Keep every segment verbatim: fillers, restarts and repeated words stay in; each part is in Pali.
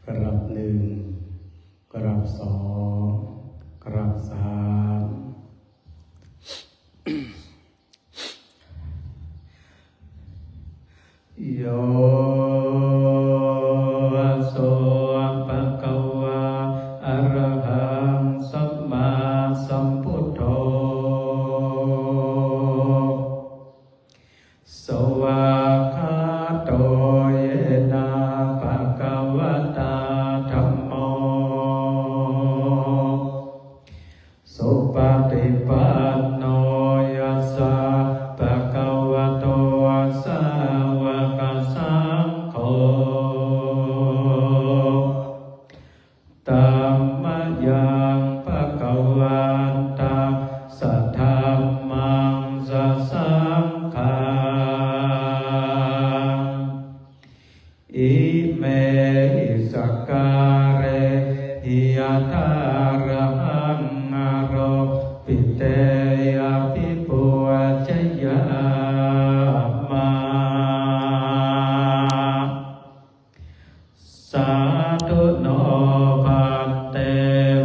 กราบหนึ่ง กราบสอง กราบสาม Yo so bhagavā arahaṃ sammāsambuddho, svākkhāto yena bhagavatā dhammo, supaṭipanno yassa bhagavato sāvakasaṅgho, tammayaṃ bhagavantaṃ sadhammaṃ sasaṅghaṃ, imehi sakkārehi yathārahaṃ āropite abhipūjayāma. Sādhu no bhante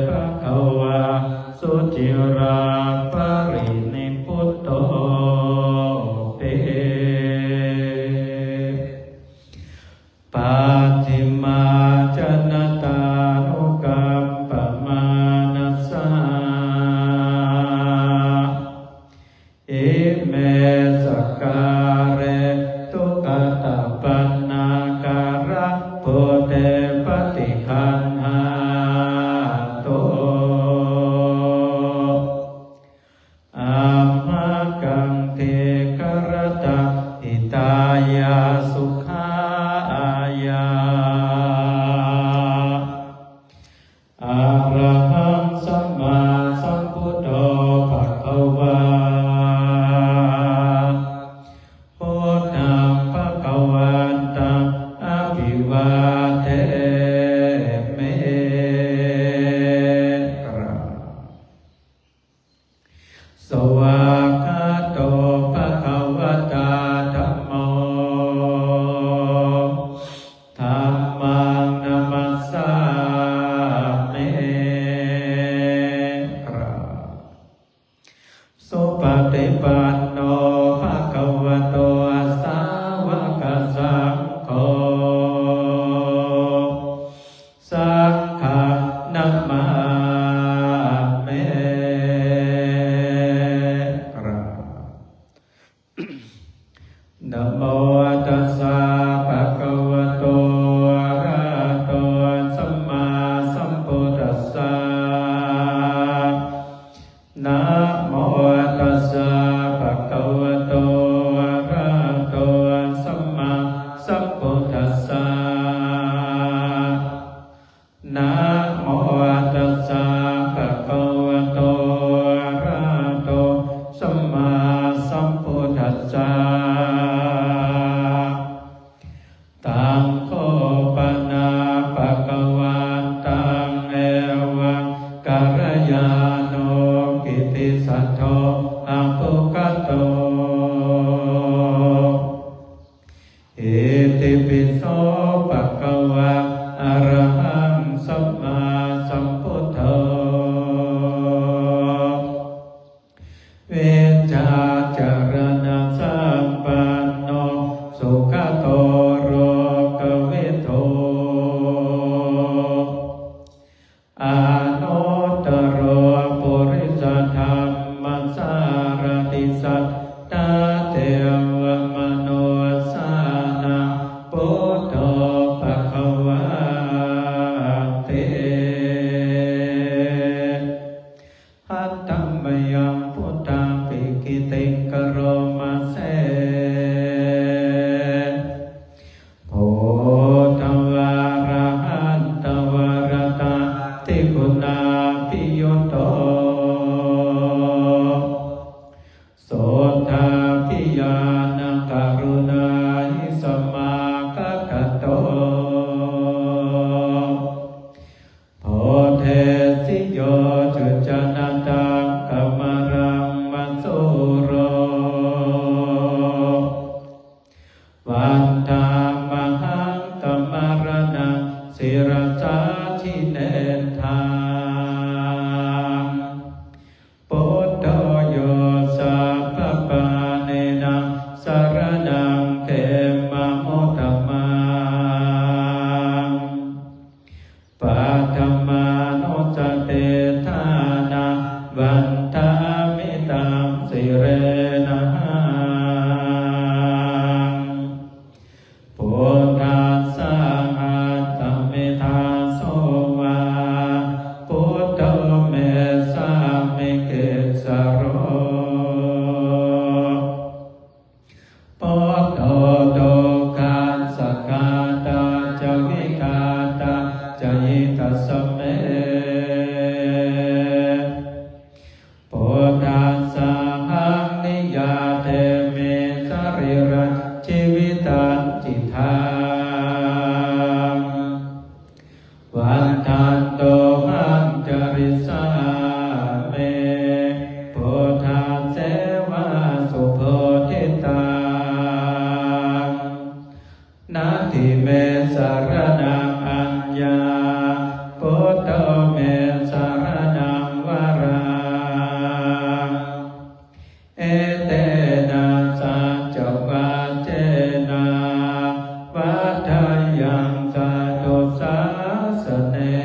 bhagavā suciraparinibbuto ti. Pacchimā janatā anukampamānasā, ime sakkāre duggatapaṇṇākārabhūte paṭiggaṇhātu. Amhākaṃ dīgharattaṃ hitāya sukhāya arahaṃ sammāsambuddho bhagavā, buddhaṃ bhagavantaṃ abhivādemi. กราบ Svākkhāto bhagavatā dhammo, dhammaṃ namassāmi. กราบ Supaṭipanno bhagavato sāvakasaṅgho, saṅghaṃ namāmi. กราบ Namo tassa bhagavato arahato sammāsambuddhassa. Namo tassa bhagavato arahato sammāsambuddhassa. Namo tassa bhagavato arahato sammāsambuddhassa. Taṃ kho pana bhagavantaṃ evaṃ kalyāṇo kittisaddo abbhuggato. Itipi so bhagavā arahaṃ sammāsambuddho vijjācaraṇasampanno sugato lokavidū anuttaro purisadammasārathi satthā devamanussānaṃ buddho bhagavāti. Handa mayaṃ buddhapītiṃ karoma se. Buddhavārahantavaratādiguṇābhiyutto suddhābhiñāṇakaruṇāhi samāgatatto bodhesi yo cujjhānataṃ kamalaṃva sūro vandāmahaṃ tamaraṇaṃ sirasā Vandāmahaṃ carissāmi buddhasseva subodhitaṃ. Natthi me saraṇaṃ aññaṃ, buddho me saraṇaṃ varaṃ. Etena saccavajjena vaḍḍheyyaṃ satthu sāsane.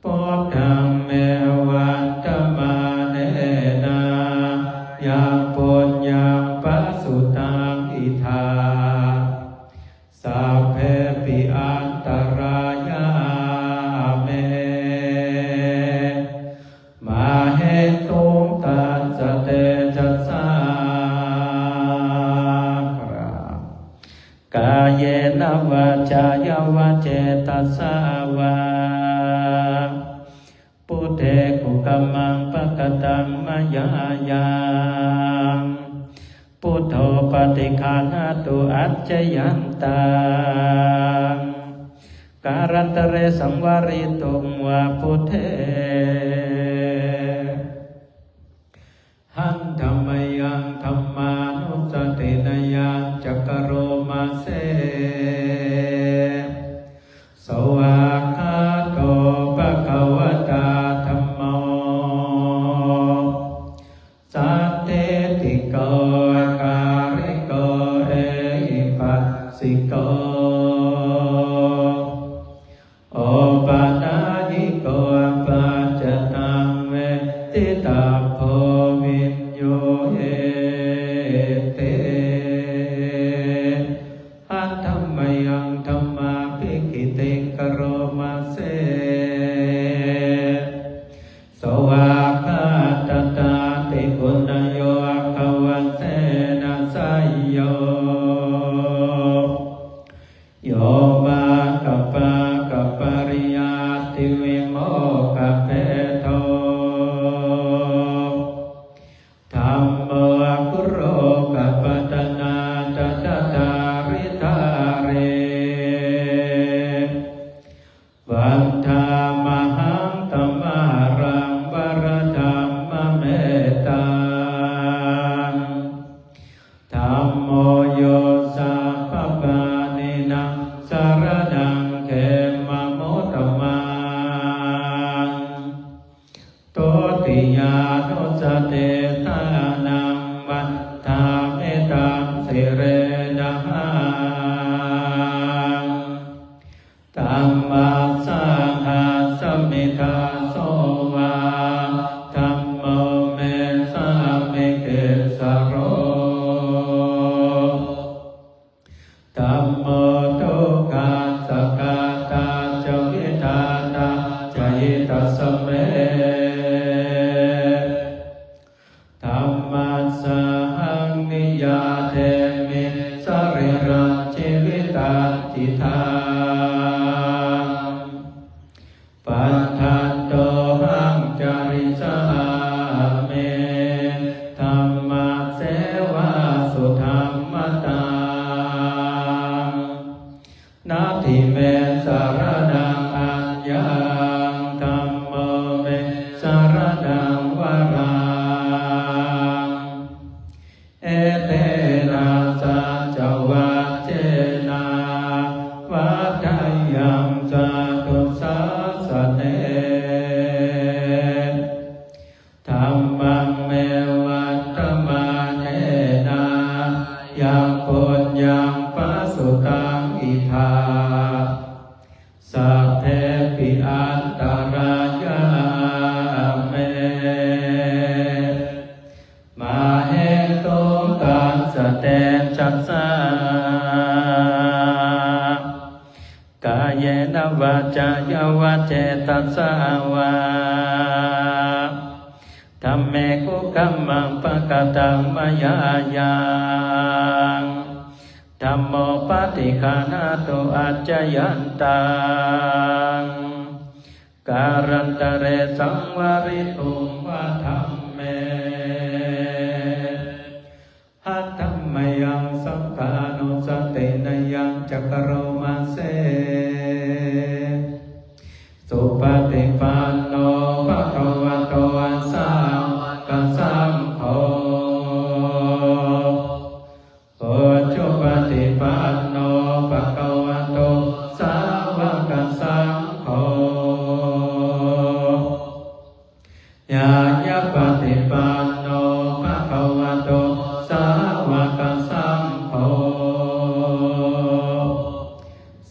Buddhaṃ me vandamānena yaṃ puññaṃ pasutaṃ idha, sabbepi antarāyā me māhesuṃ tassa tejasā. Kāyena vācāya va cetasā vā, buddhe kukammaṃ pakataṃ mayā yaṃ, buddho paṭiggaṇhatu accayantaṃ, kālantare saṃvarituṃ va buddhe. Handa mayaṃ dhammānussatinayañca karoma se. Svākkhāto bhagavatā dhammo, sandiṭṭhiko akāliko ehipassiko, opanayiko paccattaṃ veditabbo viññūhīti. Handa mayaṃ dhammābhigītiṃ karoma se. Svākkhātatādiguṇayogavasena seyyo, yo māgapākapariyattivimokkhabhedo, dhammo kulokapatanā tadadhāridhārī, vandāmahaṃ tamaharaṃ varadhammametaṃ. Dhammo yo sabbapāṇīnaṃ saraṇaṃ khemamuttamaṃ, dutiyānussatiṭṭhānaṃ vandāmi taṃ sirenahaṃ. Dhammassahassami dāso va, dhammo me sāmikissaro. Dhammo dukkhassa ghātā ca vidhātā ca hitassa me. Dhammassahaṃ niyyādemi sarīrañjīvitañcidaṃ. Vandantohaṃ carissāmi dhammasseva sudhammataṃ. Natthi me saraṇaṃ aññaṃ, dhammo me saraṇaṃ varaṃ. Etena saccavajjena vaḍḍheyyaṃ satthu sāsane. Dhammaṃ me vandamānena yaṃ puññaṃ pasutaṃ idha, sabbepi antarāyā me māhesuṃ tassa tejasā. Kāyena vācāya va cetasā vā, dhamme kukammaṃ pakataṃ mayā yaṃ, dhammo paṭiggaṇhatu accayantaṃ, kālantare saṃvarituṃ va dhamme. Handa Mayaṃ saṅghānussatinayañca karoma se. Supaṭipanno bhagavato sāvakasaṅgho. Ujupaṭipanno bhagavato sāvakasaṅgho. Ñāyapaṭipanno bhagavato sāvakasaṅgho.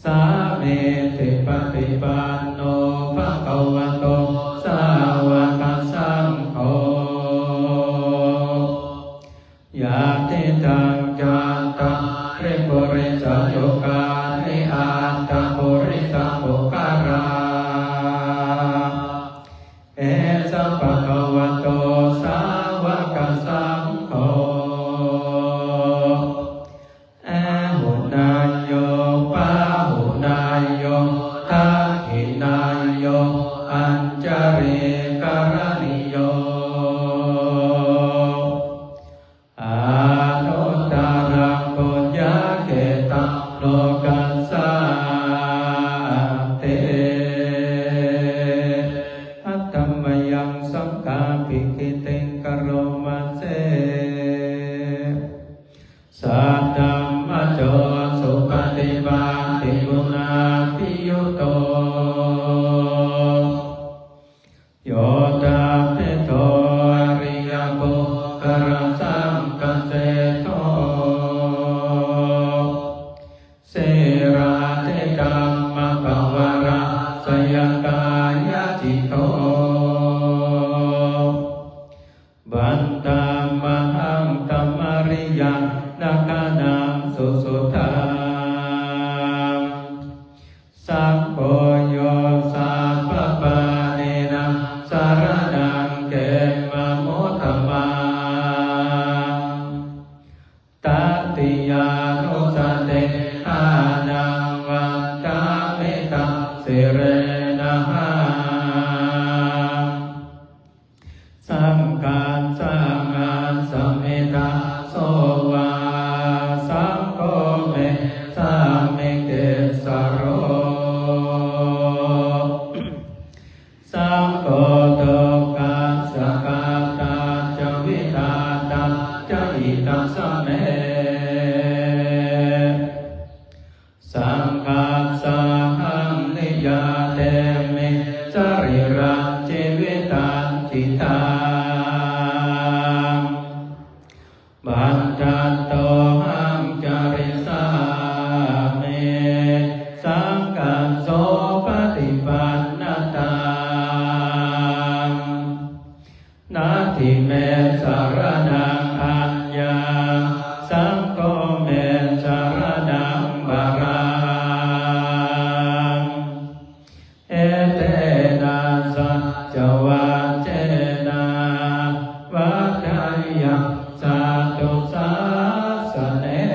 Sāmīcipaṭipanno bhagavato sāvakasaṅgho. Yadidaṃ cattāri purisayugāni aṭṭha purisapuggalā. Esa bhagavato sāvakasaṅgho. Āhuneyyo pāhuneyyo dakkhiṇeyyo añjalikaraṇīyo. Anuttaraṃ puññakkhettaṃ lokassāti. Handa mayaṃ saṅghābhigītiṃ karoma se. Saddhammajo supaṭipattiguṇābhiyutto. Yoṭṭhabbidho ariyapuggalasaṅghaseṭṭho. Sīlādidhammapavarāsayakāyacitto. Vandāmahaṃ tamariyaṃ nāgānaṃ susuddhaṃ. Saṅgho yo sabbapāṇīnaṃ saraṇaṃ khemamuttamaṃ. Tatiyānussatiṭṭhānaṃ vandāmi taṃ sirenahaṃ. Saṅghaṃ saṅghasmidāso va, saṅgho me sāmikissaro. Saṅgho dukkhassa ghātā ca vidhātā ca hitassa me. Saṅghassahaṃ niyyādemi sarīrañjīvitañcidaṃ. Vandantohaṃ carissāmi saṅghaṃ sopaṭipannataṃ. Natthi me saraṇaṃ aññaṃ, saṅgho me saraṇaṃ varaṃ. Etena saccavajjena vaḍḍheyyaṃ satthu sāsane.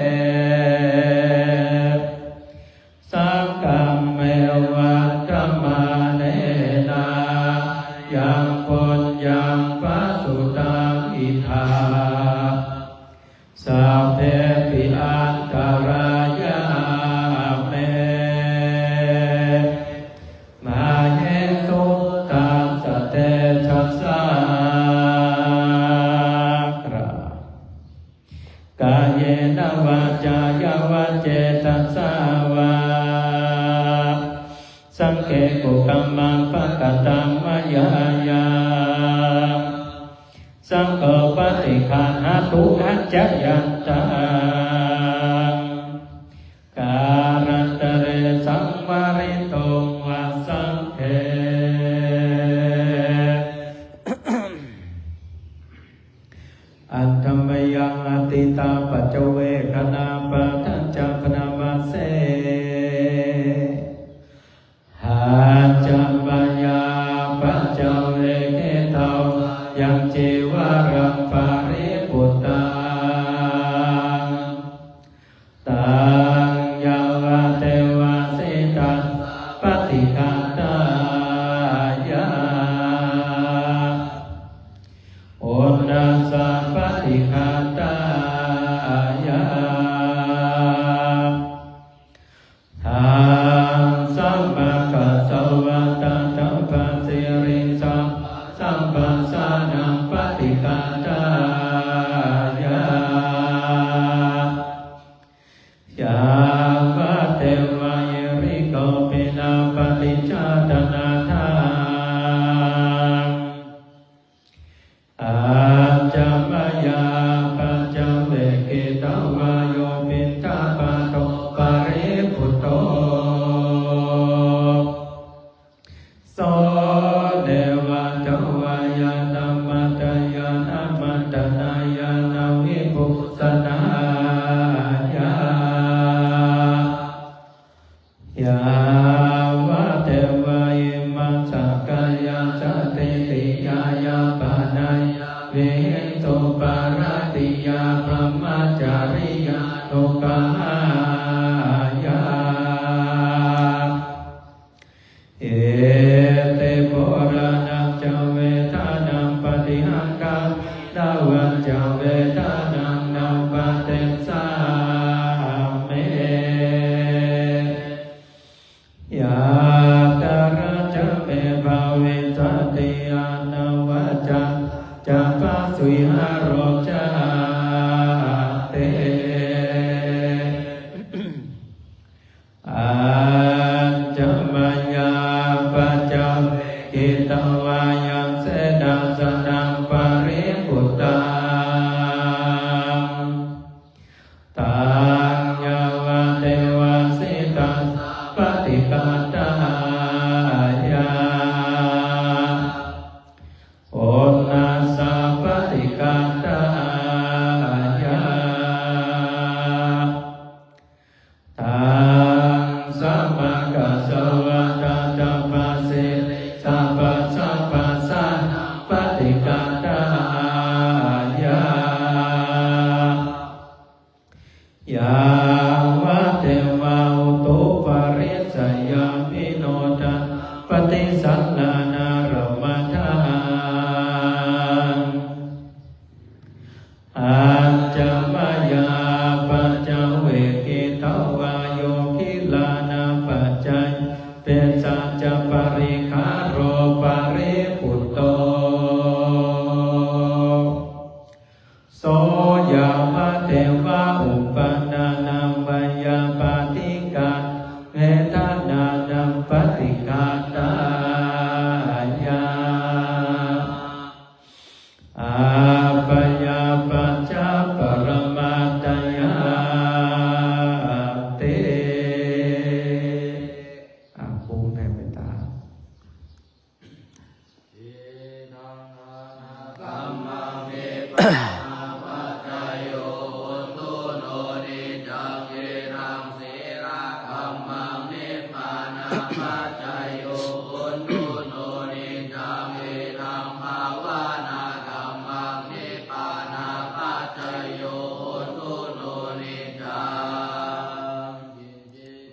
Saṅghaṃ me vandamānena yaṃ puññaṃ pasutaṃ idha, sabbepi antarāyā me māhesuṃ tassa tejasā. Kāyena vācāya va cetasā vā, saṅghe kukammaṃ pakataṃ mayā yaṃ, saṅgho paṭiggaṇhatu accayantaṃ, kālantare saṃvarituṃ va saṅghe. Handa mayaṃ atītapaccavekkhaṇapāṭhañca bhaṇāma se. Handa mayā paccavekkhitvā yaṃ cīvaraṃ paribhuttaṃ, taṃ yāvadeva sītassa paṭighātāya, uṇhassa Vā yo piṇḍapāto paribhutto, so devā davāya dhammattayena maṇḍanāya na vibhūsanāya. Yāvadeva imassa kāyassa ṭhitiyā yāpanāya vihiṃsuparatiyā brahmacariyānuggahāya, iti purāṇañca vedanaṃ paṭihaṅkhāmi navañca vedanaṃ na uppādessāmi. Yātrā ca me bhavissati anavajjatā ca phāsuvihāro cāti. Ajja mayā apaccavekkhitvā yaṃ senāsanaṃ paribhuttaṃ, taṃ yāvadeva sītassa paṭighātāya, uṇhassa paṭighātāya, taṃ samaggassa vātassa pājuṇhassa pāsābhassānaṃ paṭighātāya, yāvadeva utuparissayavinodanaṃ paṭisallānārāmatthaṃ. Ajja mayā apaccavekkhitvā yo gilānapaccayabhesajjaparikkhāro paribhutto, so yāvadeva uppannānaṃ veyyābādhikānaṃ vedanānaṃ paṭighātāya, abyāpajjhaparamatāyāti. อ่า ครูแผ่เมตตา Idaṃ dānakammaṃ nibbānapaccayo hotu no niccaṃ. Idaṃ sīlakammaṃ nibbānapaccayo hotu no niccaṃ. Idaṃ bhāvanākammaṃ nibbānapaccayo hotu no niccaṃ.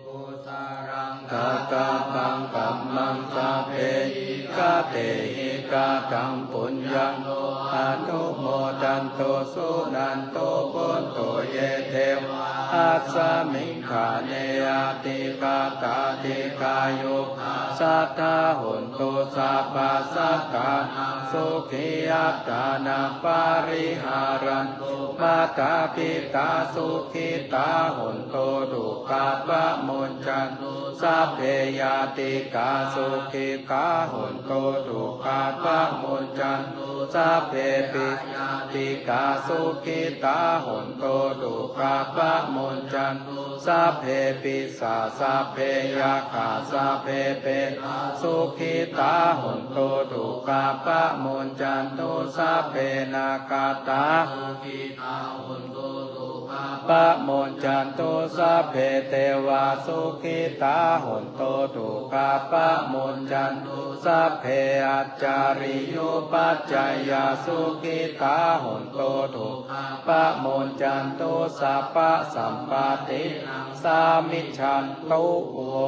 Kusalaṃ katabbaṃ kammaṃ sabbehi katehi kataṃ puññaṃ no anumodantu suṇantu bhonto ye devā asmiṃ ṭhāne adhigatā dīghāyukā sadā hontu sabbasattānaṃ sukhī attānaṃ pariharantu. Mātā pitā sukhitā hontu dukkhā pamuñcantu. Sabbe ñātikā sukhitā hontu dukkhā pamuñcantu. Sabbe pi ñātikā sukhitā hontu dukkhā pamuñcantu. Sabbe pisā sabbe yakkhā sabbe petā sukhitā hontu dukkhā pamuñcantu. Sabbe nakkhattā sukhitā hontu dukkhā pamuñcantu. Sabbe devā sukhitā hontu dukkhā pamuñcantu. Sabbe ācariyupajjhāyā sukhitā hontu dukkhā pamuñcantu. Sabbasampattīnaṃ samijjhantu vo.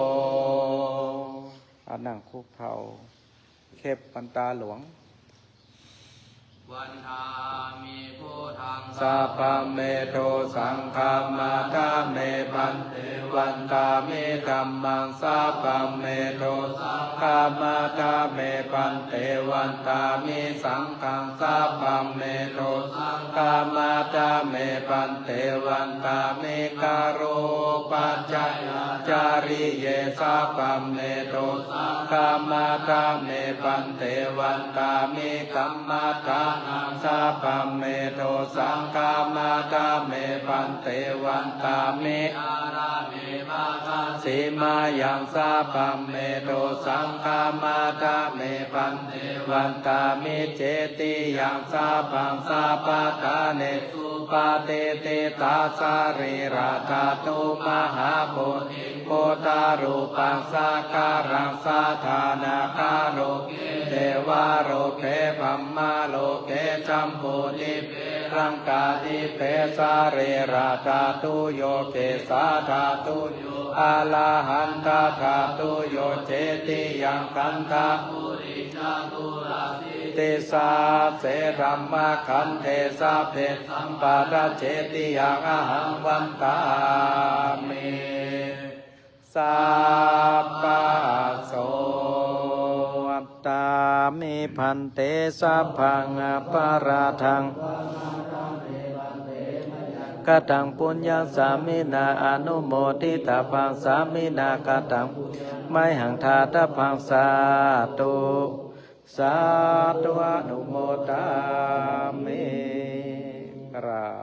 อ่า นั่งคุกเข่า เก็บปันตาหลวง Vandāmi buddhaṃ sabbaṃ me dosaṃ khamatha me bhante. Vandāmi dhammaṃ sabbaṃ me dosaṃ khamatha me bhante. Vandāmi saṅghaṃ sabbaṃ me dosaṃ khamatha me bhante. Vandāmi garohopacchayācariye sabbaṃ me dosaṃ khamatha me bhante. Vandāmi kammadāni sabbaṃ me dosaṃ khamatha me bhante. Vandāmi ārāme mārasevaṃ, sabbaṃ me dosaṃ khamatha me bhante. Vandāmi cetiyaṃ sabbaṃ sabbaṭṭhāne supatiṭṭhitā sarīradhātu mahābodhiṃ buddharūpaṃ sakalaṃ sadā nāgaloke devaloke brahmaloke jambudīpe laṅkādīpe sarīradhātuyo kesādhātuyo arahantadhātuyo cetiyaṃ gandha tisā se dhammakkhandhe sabbe sampadaccetiyaṃ ahaṃ vandāmi sabbaso. Vandāmi bhante sabbaṃ aparādhaṃ kataṃ puññaṃ sāminā anumoditabbaṃ sāminā kataṃ mayhaṃ dātabbaṃ sādhu sādhu anumodāmi. กราบ